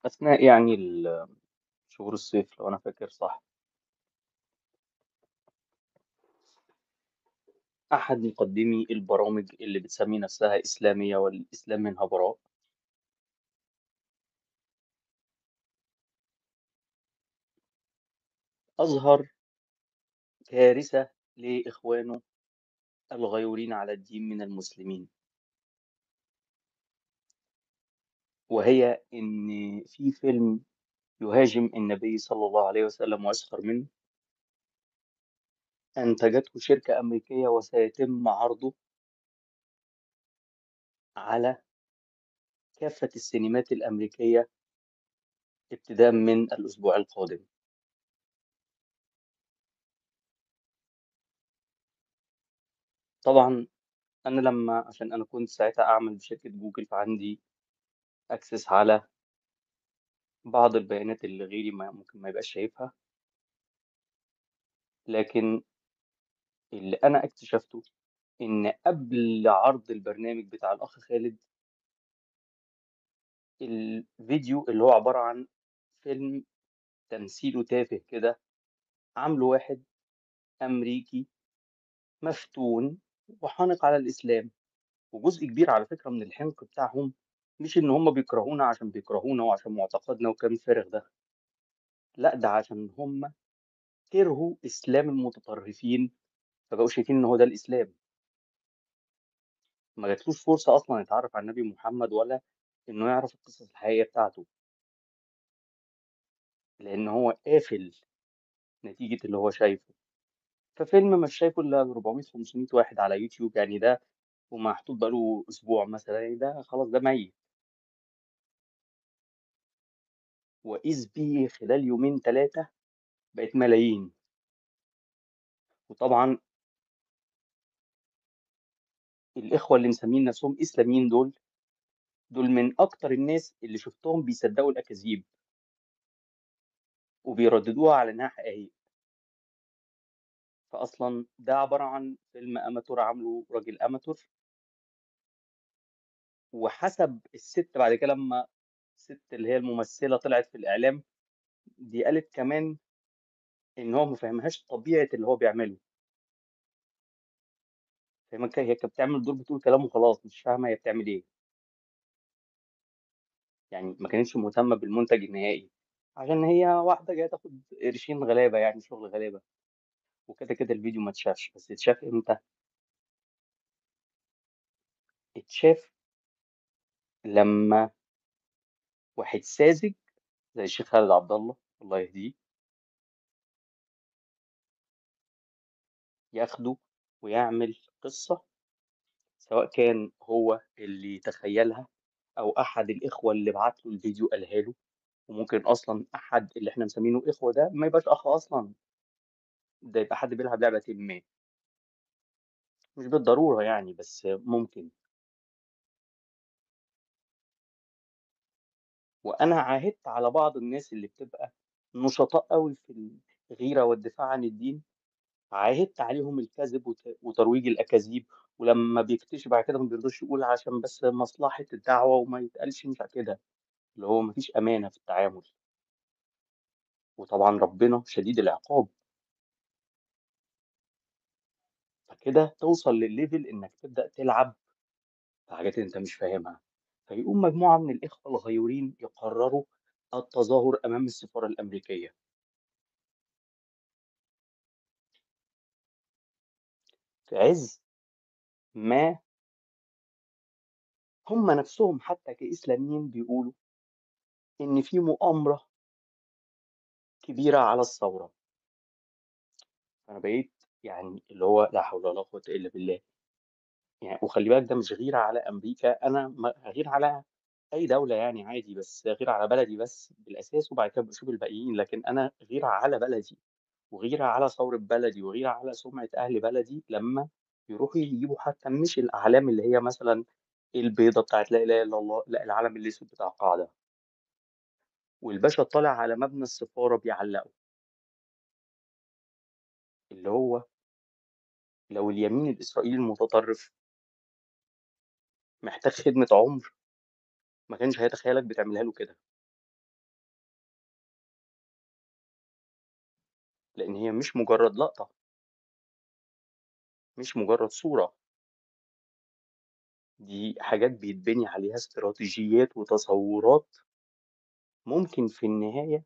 أثناء يعني شهور الصيف لو أنا فاكر صح. أحد مقدمي البرامج اللي بتسمي نفسها إسلامية والإسلام منها براء، أظهر كارثة لإخوانه الغيورين على الدين من المسلمين، وهي إن في فيلم يهاجم النبي صلى الله عليه وسلم ويسخر منه، أنتجته شركة أمريكية وسيتم عرضه على كافة السينمات الأمريكية ابتداء من الأسبوع القادم. طبعا أنا لما، عشان أنا كنت ساعتها أعمل بشركة جوجل، فعندي access على بعض البيانات اللي غيري ممكن ما يبقاش شايفها، لكن اللي أنا اكتشفته إن قبل عرض البرنامج بتاع الأخ خالد، الفيديو اللي هو عبارة عن فيلم تمثيله تافه كده، عامله واحد أمريكي مفتون وحانق على الإسلام. وجزء كبير على فكرة من الحنق بتاعهم مش إن هم بيكرهونا عشان بيكرهونا وعشان معتقدنا وكلام فارغ ده، لا، ده عشان هم كرهوا إسلام المتطرفين فبقوا شايفين إن هو ده الإسلام. ما جاتلوش فرصة أصلاً يتعرف على النبي محمد ولا إنه يعرف القصص الحقيقية بتاعته، لأن هو قافل نتيجة اللي هو شايفه. ففيلم مش شايفه إلا 400-500 واحد على يوتيوب، يعني ده ومحطوط بقاله أسبوع مثلاً، يعني ده خلاص ده ميت. وإذ به خلال يومين 3 بقت ملايين. وطبعاً الإخوة اللي مسمين نفسهم إسلاميين دول من أكتر الناس اللي شفتهم بيصدقوا الأكاذيب وبيرددوها على إنها حقيقية. فأصلاً ده عبارة عن فيلم أماتور عامله راجل أماتور، وحسب الست بعد كده لما الست اللي هي الممثلة طلعت في الإعلام دي قالت كمان إن هو ما فهمهاش طبيعة اللي هو بيعمله. فاهمة؟ هي كانت بتعمل دور بتقول كلام وخلاص، مش فاهمة هي بتعمل إيه، يعني ما كانتش مهتمة بالمنتج النهائي، عشان هي واحدة جاية تاخد قرشين غلابة، يعني شغل غلابة وكده كده. الفيديو ما اتشافش، بس اتشاف إمتى؟ اتشاف لما واحد ساذج زي الشيخ خالد عبد الله الله يهديه ياخده ويعمل قصة، سواء كان هو اللي تخيلها أو أحد الإخوة اللي بعت له الفيديو قالها له. وممكن أصلاً أحد اللي إحنا مسمينه إخوة ده ما يبقاش أخ أصلاً، ده يبقى حد بيلعب لعبة ما، مش بالضرورة يعني، بس ممكن. وأنا عاهدت على بعض الناس اللي بتبقى نشطاء قوي في الغيرة والدفاع عن الدين، عاهدت عليهم الكذب وترويج الأكاذيب، ولما بيكتشف بعد كده ما بيرضوش يقول عشان بس مصلحة الدعوة وما يتقالش مش كده، اللي هو مفيش أمانة في التعامل. وطبعا ربنا شديد العقاب، فكده توصل للليفل إنك تبدأ تلعب في حاجات أنت مش فاهمها. فيقوم مجموعة من الإخوة الغيورين يقرروا التظاهر أمام السفارة الأمريكية. في عز ما هم نفسهم حتى كإسلاميين بيقولوا إن في مؤامرة كبيرة على الثورة. أنا بقيت اللي هو لا حول ولا قوة إلا بالله. وخلي بالك ده مش غيرة على أمريكا، أنا غير على أي دولة عادي، بس غير على بلدي بس بالأساس، وبعد كده بشوف الباقيين. لكن أنا غير على بلدي وغير على ثورة بلدي وغير على سمعة أهل بلدي لما يروحوا يجيبوا حتى مش الأعلام اللي هي مثلا البيضة بتاعت لا إله إلا الله، لا العلم الأسود بتاع القاعدة، والباشا طالع على مبنى السفارة بيعلقه، اللي هو لو اليمين الإسرائيلي المتطرف محتاج خدمة عمر ما كانش هيتخيلك بتعملها له كده. لإن هي مش مجرد لقطة، مش مجرد صورة، دي حاجات بيتبني عليها استراتيجيات وتصورات ممكن في النهاية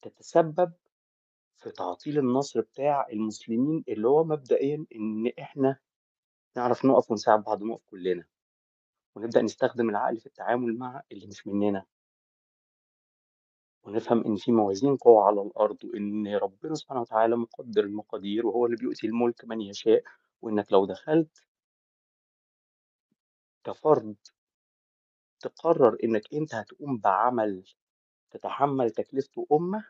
تتسبب في تعطيل النصر بتاع المسلمين، اللي هو مبدئيًا إن إحنا نعرف نقف ونساعد بعض، نقف كلنا، ونبدأ نستخدم العقل في التعامل مع اللي مش مننا، ونفهم إن في موازين قوى على الأرض، وإن ربنا سبحانه وتعالى مقدر المقادير، وهو اللي بيؤتي الملك من يشاء، وإنك لو دخلت كفرد تقرر إنك أنت هتقوم بعمل تتحمل تكلفته أمة،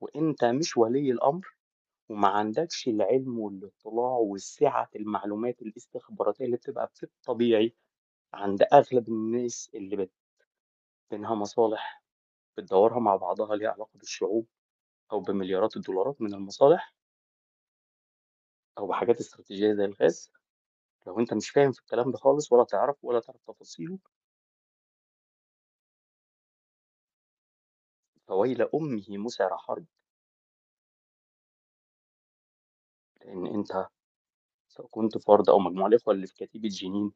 وأنت مش ولي الأمر، وما عندكش العلم والاطلاع والسعة المعلومات الاستخباراتية اللي بتبقى في الطبيعي عند أغلب الناس اللي بينها مصالح بتدورها مع بعضها ليها علاقة بالشعوب أو بمليارات الدولارات من المصالح أو بحاجات استراتيجية زي الغاز. لو أنت مش فاهم في الكلام ده خالص ولا تعرفه ولا تعرف تفاصيله، فويل أمه مسعر حرب، لأن أنت سواء كنت فرد أو مجموعة. الإخوة اللي في كتيبة جنين،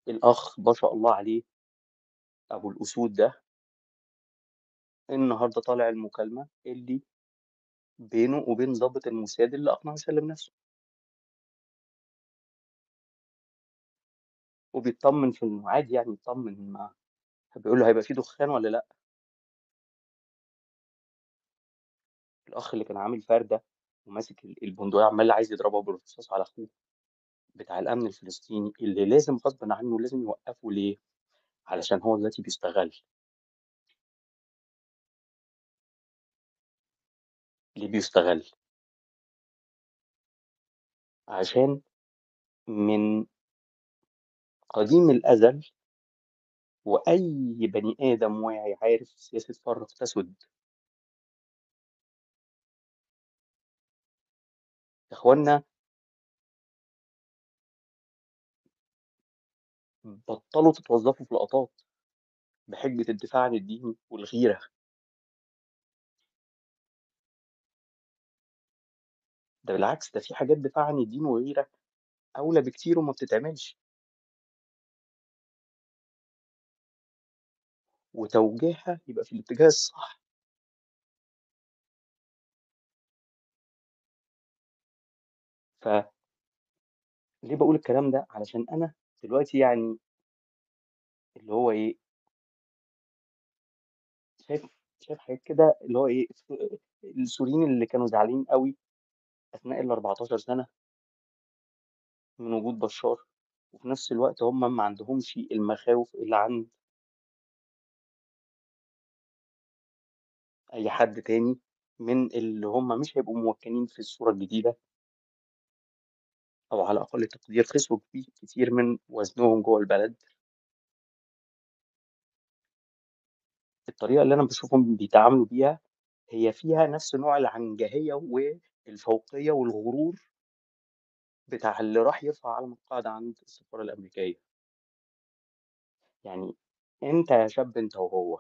الأخ ما شاء الله عليه أبو الأسود ده النهارده طالع المكالمة اللي بينه وبين ضابط الموساد اللي أقنعه يسلم نفسه، وبيطمن في الميعاد، يعني يطمن مع بيقول له هيبقى في دخان ولا لأ. الأخ اللي كان عامل فردة وماسك البندقية عمال عايز يضربها بالرصاص على أخوه بتاع الأمن الفلسطيني اللي لازم غصب عنه لازم يوقفه. ليه؟ علشان هو دلوقتي بيستغل. ليه بيستغل؟ عشان من قديم الأزل وأي بني آدم واعي عارف سياسة فرق تسد. يا إخوانا بطلوا تتوظفوا في لقطات بحجة الدفاع عن الدين والغيرة. ده بالعكس، ده في حاجات دفاع عن الدين والغيرة أولى بكتير وما بتتعملش، وتوجيهها يبقى في الاتجاه الصح. ف ليه بقول الكلام ده؟ علشان أنا دلوقتي يعني اللي هو إيه، شايف حاجات كده اللي هو إيه، السوريين اللي كانوا زعلانين قوي أثناء ال 14 سنة من وجود بشار، وفي نفس الوقت هم ما عندهمش المخاوف اللي عند أي حد تاني من اللي هم مش هيبقوا موكلين في الصورة الجديدة، أو على أقل تقدير خسروا كتير من وزنهم جوه البلد. الطريقة اللي أنا بشوفهم بيتعاملوا بيها هي فيها نفس نوع العنجهية والفوقية والغرور بتاع اللي راح يرفع علم القاعدة عند السفارة الأمريكية. يعني أنت يا شاب أنت وهو،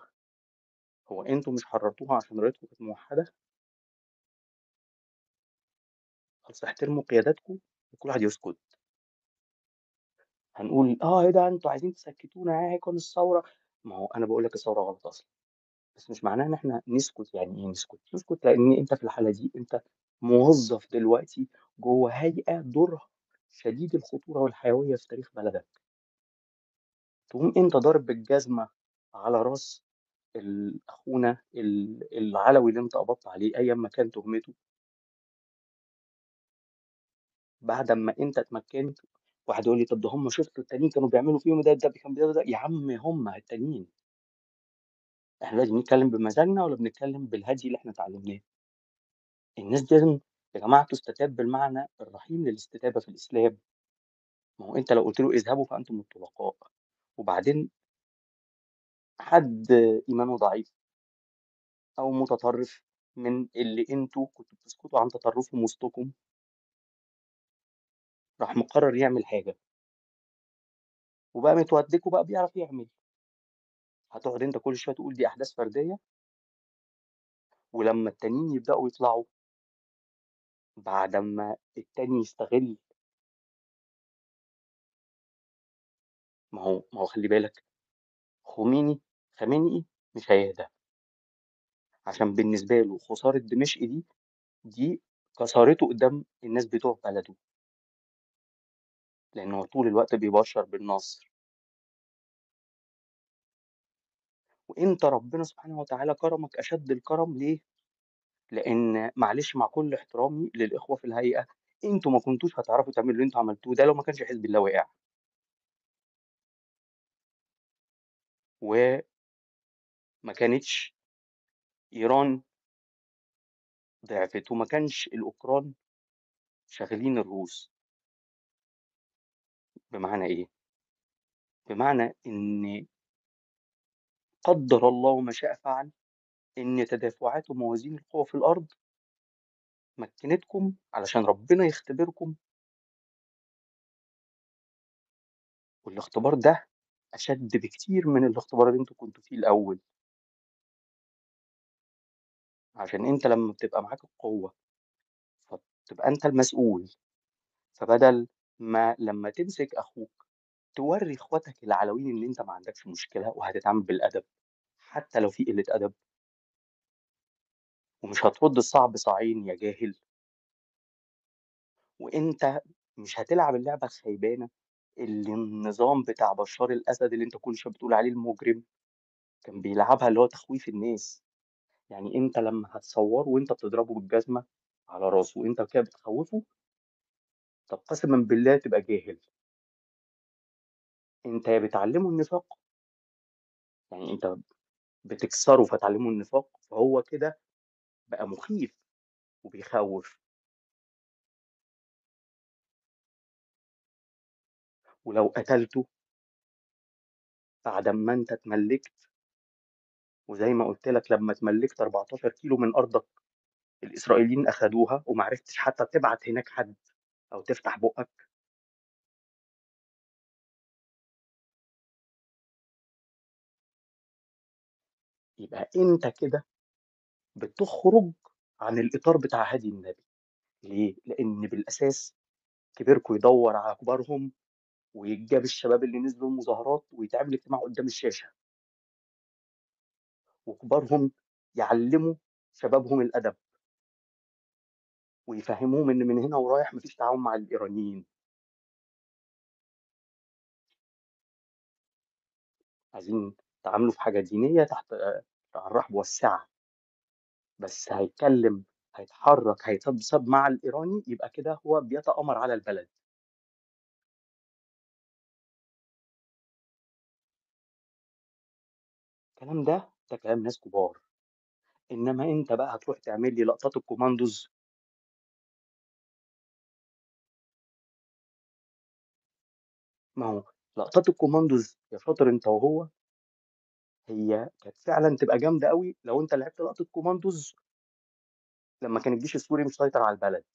هو أنتوا مش حررتوها عشان رايتكم كانت موحدة؟ خلاص احترموا قياداتكم وكل واحد يسكت. هنقول إيه ده أنتوا عايزين تسكتونا، هيكون الثورة. ما هو أنا بقول لك الثورة غلط أصلاً، بس مش معناها إن إحنا نسكت. يعني إيه نسكت؟ نسكت لأن أنت في الحالة دي أنت موظف دلوقتي جوه هيئة دورها شديد الخطورة والحيوية في تاريخ بلدك. تقوم أنت ضارب بالجزمة على راس أخونا العلوي اللي أنت قبضت عليه أيا ما كان تهمته، بعد ما أنت اتمكنت. واحد يقول لي طب ده هم شفتوا التانيين كانوا بيعملوا فيهم ده، ده كان بيعملوا ده. يا عم هم التانيين، احنا لازم نتكلم بمزاجنا ولا بنتكلم بالهدي اللي احنا اتعلمناه؟ الناس دي لازم يا جماعة تستتاب بالمعنى الرحيم للاستتابة في الإسلام. ما هو أنت لو قلت له اذهبوا فأنتم الطلقاء، وبعدين حد إيمانه ضعيف أو متطرف من اللي أنتوا كنتوا بتسكتوا عن تطرفهم وسطكم، راح مقرر يعمل حاجة وبقى متودك وبقى بيعرف يعمل. هتقعد أنت كل شوية تقول دي أحداث فردية؟ ولمّا التانيين يبدأوا يطلعوا بعد أمّا التاني يستغل، ما هو خلّي بالك، خميني خامنئي مش هيهدى، عشان بالنسبة له خسارة دمشق دي كسرته قدّام الناس بتوع بلده، لإن هو طول الوقت بيبشّر بالنصر. وأنت ربنا سبحانه وتعالى كرمك أشد الكرم ليه؟ لإن معلش مع كل احترامي للإخوة في الهيئة، أنتم ما كنتوش هتعرفوا تعملوا اللي أنتم عملتوه ده لو ما كانش حزب الله وقع. وما كانتش إيران ضعفت، وما كانش الأوكران شاغلين الروس. بمعنى إيه؟ بمعنى إن قدر الله ما شاء فعل، إن تدافعات وموازين القوى في الأرض مكنتكم علشان ربنا يختبركم، والاختبار ده أشد بكتير من الاختبار اللي أنتم كنتوا فيه الأول. عشان أنت لما بتبقى معاك القوة فتبقى أنت المسؤول، فبدل ما لما تمسك أخوك توري إخواتك العلويين إن أنت ما عندكش مشكلة وهتتعامل بالأدب حتى لو في قلة أدب، ومش هترد الصعب صاعين يا جاهل، وأنت مش هتلعب اللعبة الخيبانة اللي النظام بتاع بشار الأسد اللي أنت كل شوية بتقول عليه المجرم كان بيلعبها، اللي هو تخويف الناس. يعني أنت لما هتصوره وأنت بتضربه بالجزمة على راسه وأنت كده بتخوفه، طب قسما بالله تبقى جاهل. أنت يا بتعلمه النفاق، يعني أنت بتكسره فتعلمه النفاق، فهو كده بقى مخيف وبيخوف. ولو قتلته بعد ما أنت اتملكت، وزي ما قلت لك لما اتملكت 14 كيلو من أرضك الإسرائيليين أخدوها وما عرفتش حتى تبعت هناك حد أو تفتح بقك، يبقى أنت كده بتخرج عن الإطار بتاع هدي النبي. ليه؟ لأن بالأساس كبيركم يدور على كبارهم ويتجاب الشباب اللي نزلوا المظاهرات ويتعمل اجتماع قدام الشاشة، وكبارهم يعلموا شبابهم الأدب ويفهموهم إن من هنا ورايح مفيش تعاون مع الإيرانيين. عايزين تعاملوا في حاجة دينية تحت الرحب والسعة، بس هيتكلم هيتحرك هيتصب مع الإيراني يبقى كده هو بيتآمر على البلد. الكلام ده كلام ناس كبار. إنما أنت بقى هتروح تعمل لي لقطات الكوماندوز. ما هو لقطات الكوماندوز يا شاطر أنت وهو، هي كانت فعلا تبقى جامدة قوي لو أنت لعبت لقطة كوماندوز لما كان الجيش السوري مسيطر على البلد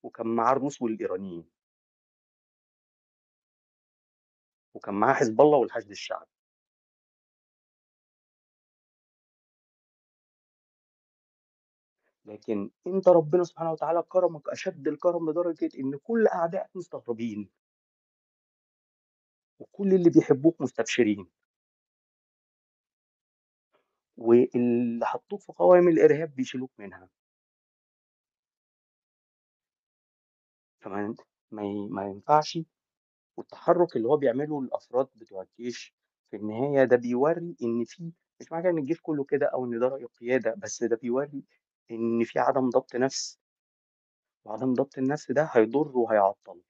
وكان معاه الروس والإيرانيين وكان معاه حزب الله والحشد الشعبي. لكن انت ربنا سبحانه وتعالى كرمك اشد الكرم لدرجه ان كل اعدائك مستغربين وكل اللي بيحبوك مستبشرين، واللي حطوك في قوائم الارهاب بيشيلوك منها. فما ما ينفعش. والتحرك اللي هو بيعمله الافراد بتوع الجيش في النهايه ده بيوري ان في، مش معنى ان الجيش كله كده او ان ده راي قياده، بس ده بيوري ان في عدم ضبط نفس، وعدم ضبط النفس ده هيضر وهيعطل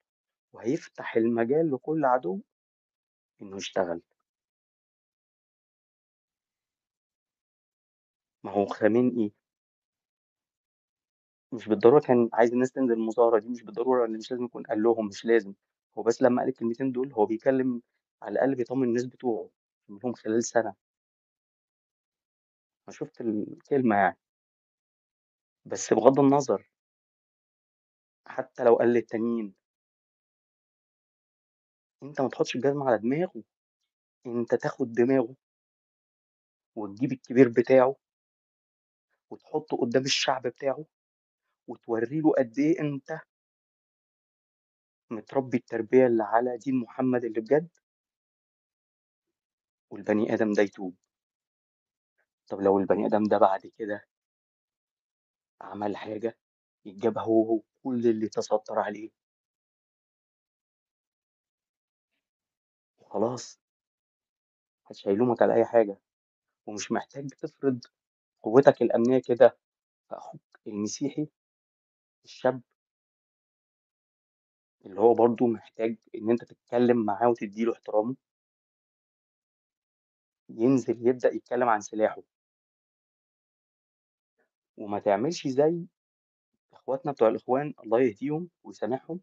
وهيفتح المجال لكل عدو انه يشتغل. ما هو خامنئي مش بالضروره كان عايز الناس تنزل المظاهره دي، مش بالضروره، اللي مش لازم يكون قال لهم مش لازم، هو بس لما قال الكلمتين دول هو بيكلم على الاقل بيطمن الناس بتوعه لهم خلال سنه. انا شفت الكلمه يعني، بس بغض النظر حتى لو قال للتانيين انت ما تحطش الجزمه على دماغه، انت تاخد دماغه وتجيب الكبير بتاعه وتحطه قدام الشعب بتاعه وتوري له قد إيه أنت متربي التربية اللي على دين محمد اللي بجد، والبني آدم ده يتوب. طب لو البني آدم ده بعد كده عمل حاجة يتجاب هو كل اللي تستر عليه وخلاص، محدش هيلومك على أي حاجة، ومش محتاج تفرض قوتك الأمنية كده في أخوك المسيحي الشاب اللي هو برضه محتاج إن أنت تتكلم معاه وتديله احترامه، ينزل يبدأ يتكلم عن سلاحه. وما تعملش زي إخواتنا بتوع الإخوان الله يهديهم ويسامحهم،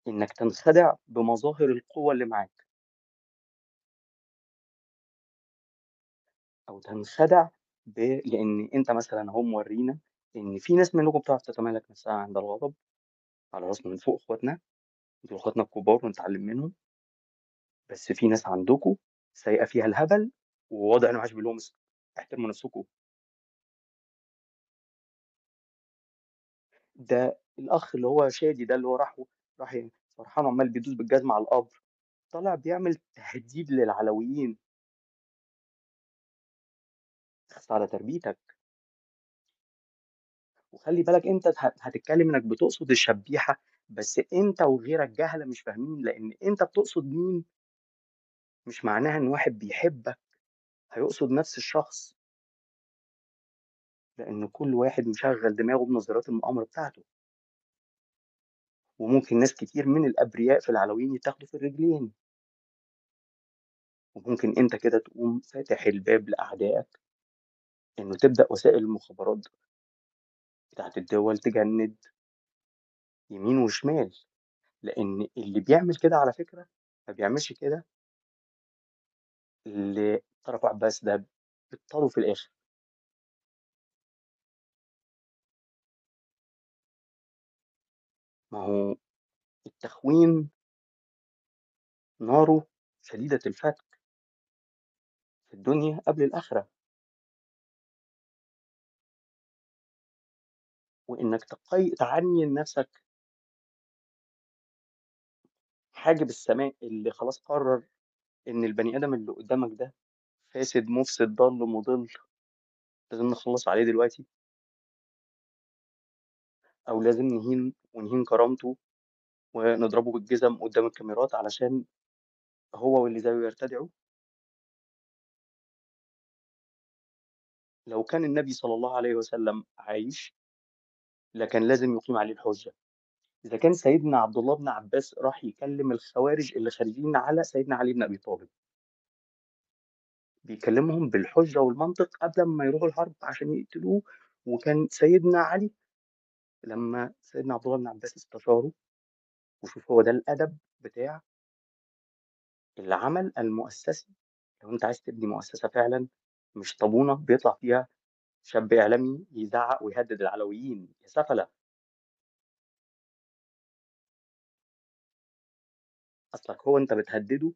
إنك تنخدع بمظاهر القوة اللي معاك، أو تنخدع لأن أنت مثلاً هم ورينا إن في ناس منكم بتعرف تتمالك نفسها عند الغضب، على راسنا من فوق إخواتنا، دول إخواتنا الكبار ونتعلم منهم، بس في ناس عندكم سايقة فيها الهبل وواضح إنه ما حدش بيقول لهم احترموا نفسكم. ده الأخ اللي هو شادي ده اللي هو راح فرحان وعمال بيدوس بالجزمة على القبر، طالع بيعمل تهديد للعلويين. اخص على تربيتك. وخلي بالك انت هتتكلم انك بتقصد الشبيحة، بس انت وغيرك جهلة مش فاهمين، لان انت بتقصد مين مش معناها ان واحد بيحبك هيقصد نفس الشخص، لان كل واحد مشغل دماغه بنظريات المؤامرة بتاعته. وممكن ناس كتير من الأبرياء في العلويين يتاخدوا في الرجلين، وممكن انت كده تقوم فاتح الباب لأعدائك انه تبدأ وسائل المخابرات بتاعت الدول تجند يمين وشمال، لأن اللي بيعمل كده على فكرة ما بيعملش كده لطرف واحد بس، ده بيضطروا في الآخر. ما هو التخوين ناره شديدة الفتك في الدنيا قبل الآخرة، وإنك تعنين نفسك حاجب السماء اللي خلاص قرر إن البني آدم اللي قدامك ده فاسد مفسد ضال مضل لازم نخلص عليه دلوقتي، أو لازم نهين ونهين كرامته ونضربه بالجزم قدام الكاميرات علشان هو واللي زيه يرتدعوا. لو كان النبي صلى الله عليه وسلم عايش لكان لازم يقيم عليه الحجة. إذا كان سيدنا عبد الله بن عباس راح يكلم الخوارج اللي خارجين على سيدنا علي بن أبي طالب، بيكلمهم بالحجة والمنطق قبل ما يروحوا الحرب عشان يقتلوه. وكان سيدنا علي لما سيدنا عبد الله بن عباس استشاره، وشوف هو ده الأدب بتاع العمل المؤسسي. لو أنت عايز تبني مؤسسة فعلا مش طابونة بيطلع فيها شاب إعلامي يزعق ويهدد العلويين يا سفلة. أصلك هو أنت بتهدده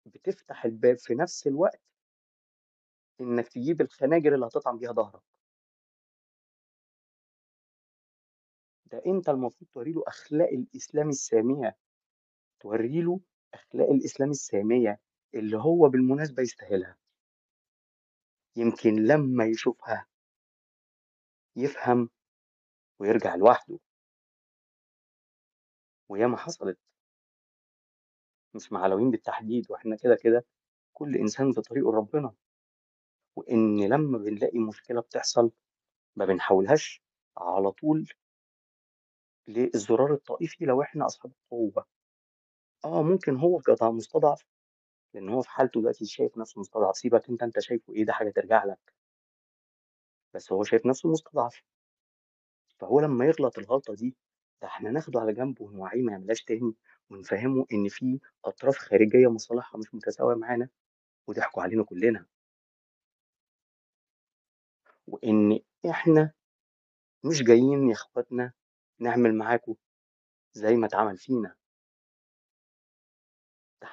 وبتفتح الباب في نفس الوقت إنك تجيب الخناجر اللي هتطعن بيها ظهرك. ده أنت المفروض توري له أخلاق الإسلام السامية، توري له أخلاق الإسلام السامية اللي هو بالمناسبة يستاهلها. يمكن لما يشوفها يفهم ويرجع لوحده. وياما حصلت، مش مع علويين بالتحديد، واحنا كده كده كل إنسان في طريقه لربنا. وإن لما بنلاقي مشكلة بتحصل ما بنحولهاش على طول للزرار الطائفي لو إحنا أصحاب القوة. ممكن هو كده مستضعف، لأن هو في حالته دلوقتي شايف نفسه مستضعف. سيبك أنت شايفه إيه، ده حاجة ترجع لك، بس هو شايف نفسه مستضعف. فهو لما يغلط الغلطة دي، ده إحنا ناخده على جنب ونوعيه ما يعملهاش تاني، ونفهمه إن في أطراف خارجية مصالحها مش متساوية معانا وضحكوا علينا كلنا، وإن إحنا مش جايين يا إخواتنا نعمل معاكم زي ما اتعمل فينا.